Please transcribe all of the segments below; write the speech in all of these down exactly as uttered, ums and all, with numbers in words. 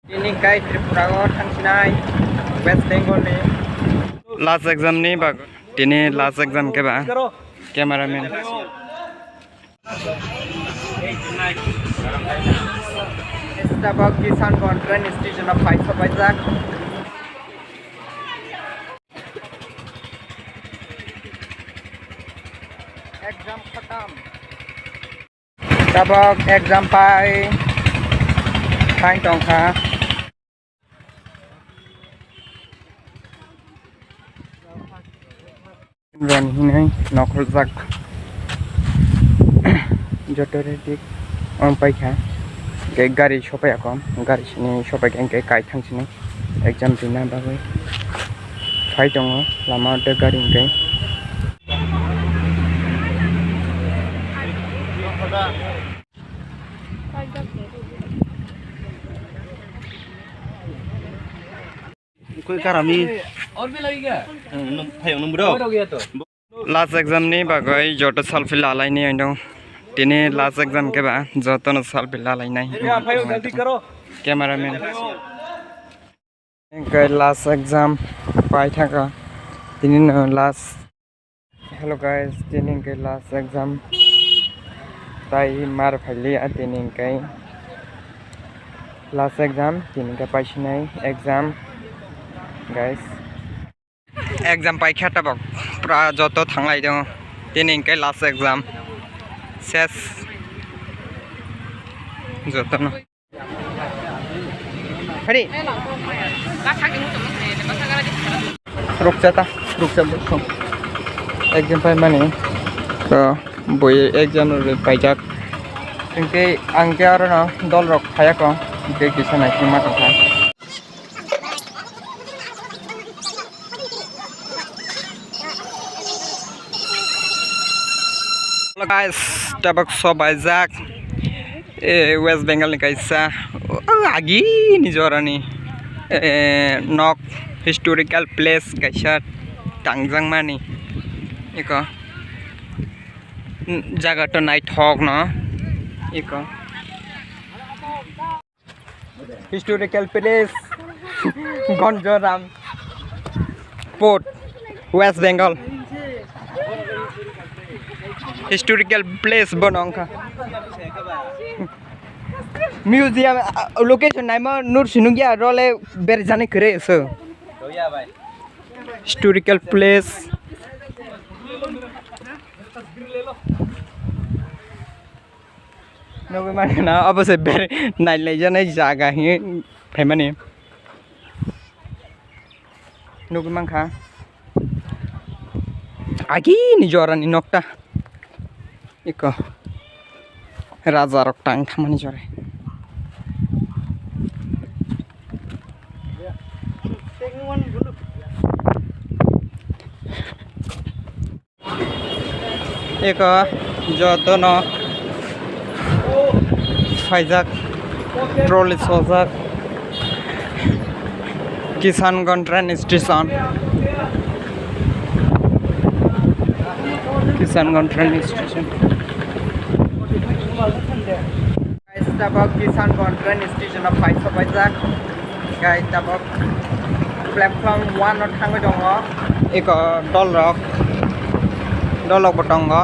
Tini kai Tripura o thangsinai West Bengal ni. Last exam ni bag, tini last exam khe ba cameraman. Tabok Kishanganj train station o phai sopaijak. Exam khatam. Tabok exam pai, pai tongkha. Rani hinwi nokhorjak. Joto ready wng paikha. Hwnkhe gari sopai ako, gari sini sopai khe hwnkhe kai thang sini exam rina bagwi phai tongo lama o tei gari hwnkhe. Koi karami. Phayung nung bro. Last exam ni bagwi joto selfie lalaini oino. Tini last exam khe ba jotono selfie lalainai. Cameraman. Hwnkhe last exam pai thangkha. Tini no last. Hello guys, tini hwnkhe last exam. Tai mar phailiya tini hwnkhe last exam, tini hwnkhe paisinai exam guys. Exam paikha tabok pura joto thanglai tongo. Tini hwnkhe last exam. Ses jotono. Hari. Ruksa ta, ruksa bwkhong. Exam pai mani. To, bui exam rw paijak. Hwnkhe ang khe aro no dol rok phaiya kho. Hwnkhe kisa naising ma tongkha. Hello guys, tabok sobaijak, eh, West Bengal ni kaisa, oh, agi ni jora ni, eh, nok historical place kaisa tangjak mani, eko, jaga to naithok no, eko. Historical place Ganjaram Fort, West Bengal. Historical place bono wngkha. Museum, ah, location naima nur sinungya role ber jani kre so. Historical place. Nugwi mankha na, obo se ber-, nailaijani jaga hinwi phaimani. Nugwi mankha. Agini jorani nokta. Eko. Raja rok tang thamani jore. Eko jotono phaijak, trolley sojak, Kishanganj train station, Kishanganj train station. Guys, tabok Kishanganj train station o phai sopaijak. Guys, tabok platform one o thangwi tongo. Eko dol rok, dol rok bo tongo.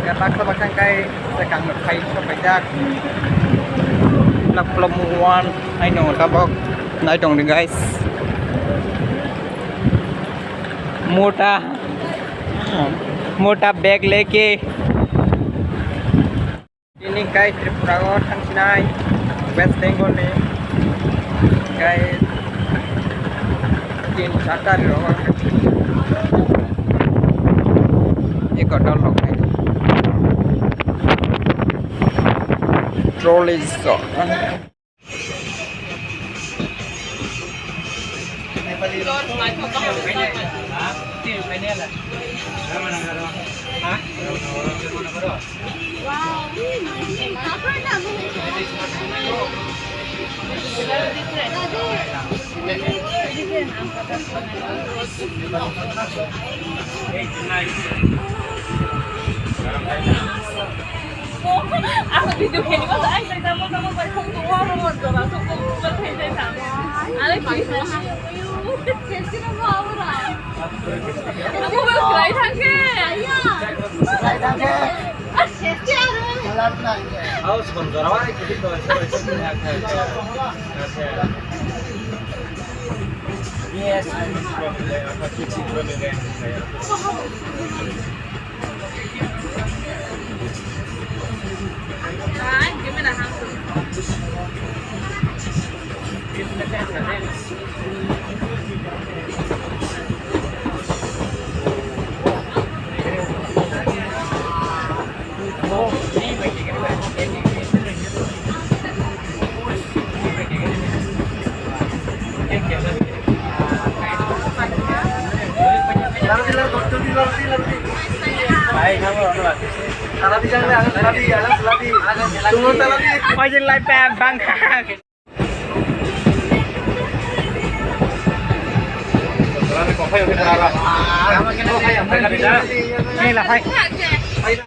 Eko baksa baksa hwnkhe swkang no phai sopaijak. Platform one hai tongo tabok. Nai tong di guys. Mota, mota bag leke. Tini kai Tripura o thangsinai West Bengal ni kai tin char tari rok. Eko dol rok nai. Trolley so. Ako video khe ni masa ai sai tamo tamo bai khong tong wa ro ro jora so khong tong bai khong. Yes. Oi, live bang. Ni la phai.